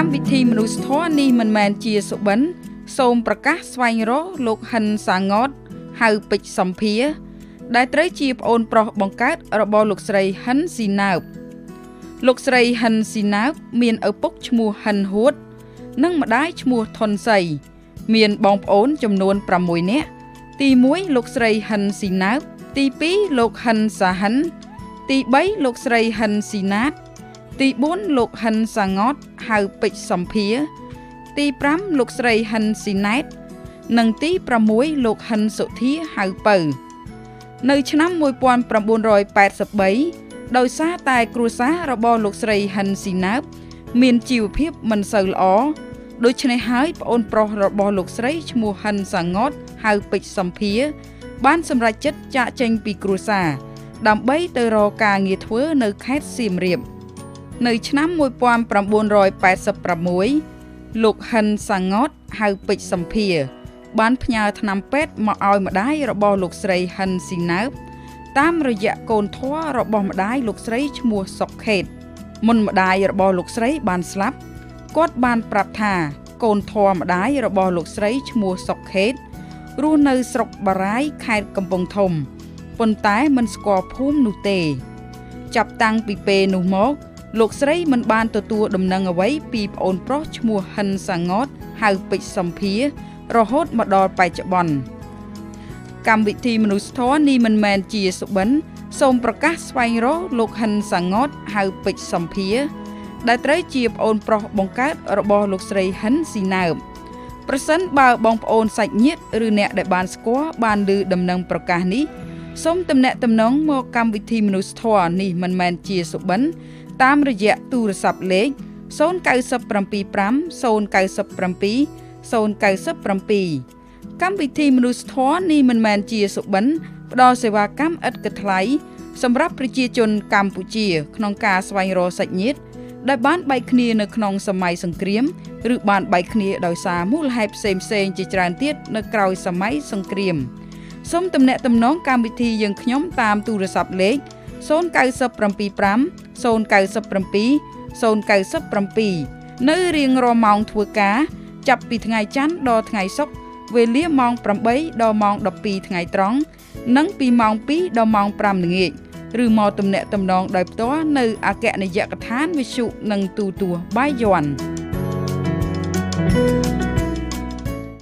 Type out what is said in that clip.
កម្មវិធីមនុស្សធម៌នេះមិនមែនជាសុបិនសូមប្រកាសស្វែងរកលោកហិនសាងតហៅពេជ្រសំភាដែលត្រូវជាប្អូនប្រុសបង្កើតរបស់លោកស្រីហិនស៊ីណើបលោកស្រីហិនស៊ីណើបមានឪពុកឈ្មោះហិនហួតនិងម្ដាយឈ្មោះថុនសីមានបងប្អូនចំនួន6នាក់ទី1លោកស្រីហិនស៊ីណើបទី2លោកហិនសាហិនទី3លោកស្រីហិនស៊ីណាតទី4លោកហិនសាងតហៅពេជ្រសំភាទី5លោកស្រីហិនស៊ីណែតនិងទី6លោកហិនសុធាហៅពៅនៅឆ្នាំ1983ដោយសារតែគ្រួសាររបស់លោកស្រីហិនស៊ីណើបមានជីវភាពមិនសូវល្អដូច្នេះហើយប្អូនប្រុសរបស់លោកស្រីឈ្មោះហិនសាងតហៅពេជ្រសំភាបានសម្រេចចិត្តចាកចេញពីគ្រួសារដើម្បីទៅរកការងារធ្វើនៅខេត្តសៀមរាបនៅឆ្នាំ1986លោកហិនសាងតហៅពេជ្រសំភាបានផ្ញើថ្នាំពេទ្យមកឲ្យម្ដាយរបស់លោកស្រីហិនស៊ីណើបតាមរយៈកូនធម៌របស់ម្ដាយលោកស្រីឈ្មោះសុកខេតមុនម្ដាយរបស់លោកស្រីបានស្លាប់គាត់បានប្រាប់ថាកូនធម៌ម្ដាយរបស់លោកស្រីឈ្មោះសុកខេតរស់នៅស្រុកបារាយខេត្តកំពង់ធំប៉ុន្តែមិនស្គាល់ភូមិនោះទេចាប់តាំងពីពេលនោះមកលោកស្រីមិនបានទទួលដំណឹងអ្វីពីប្អូនប្រុសឈ្មោះហិនសាងតហៅពេជ្រសំភារហូតមកដល់បច្ចុប្បន្នកម្មវិធីមនុស្សធម៌នេះមិនមែនជាសុបិនសូមប្រកាសស្វែងរកលោកហិនសាងតហៅពេជ្រសំភាដែលត្រូវជាប្អូនប្រុសបង្កើតរបស់លោកស្រីហិនស៊ីណើបប្រសិនបើបងប្អូនសាច់ញាតិឬអ្នកដែលបានស្គាល់បានឮដំណឹងប្រកាសនេះសូមទំនាក់ទំនងមកកម្មវិធីមនុស្សធម៌នេះមិនមែនជាសុបិនតាមរយៈទូរស័ព្ទលេខ0975 097 097កម្មវិធីមនុស្សធម៌នេះមិនមែនជាសុបិនផ្ដល់សេវាកម្មឥតគិតថ្លៃសម្រាប់ប្រជាជនកម្ពុជាក្នុងការស្វែងរកសាច់ញាតិដែលបានបែកគ្នានៅក្នុងសម័យសង្គ្រាមឬបានបែកគ្នាដោយសារមូលហេតុផ្សេងៗជាច្រើនទៀតនៅក្រោយសម័យសង្គ្រាមសូមទំនាក់ទំនងកម្មវិធីយើងខ្ញុំតាមទូរស័ព្ទលេខ0975 097 097នៅរៀងរាល់ម៉ោងធ្វើការចាប់ពីថ្ងៃច័ន្ទដល់ថ្ងៃសុក្រវេលាម៉ោង8ដល់ម៉ោង12ថ្ងៃត្រង់និងពីម៉ោង2ដល់ម៉ោង5ល្ងាចឬមកទំនាក់ទំនងដោយផ្ទាល់នៅអគ្គនាយកដ្ឋានវិទ្យុនិងទូរទស្សន៍បាយ័ន។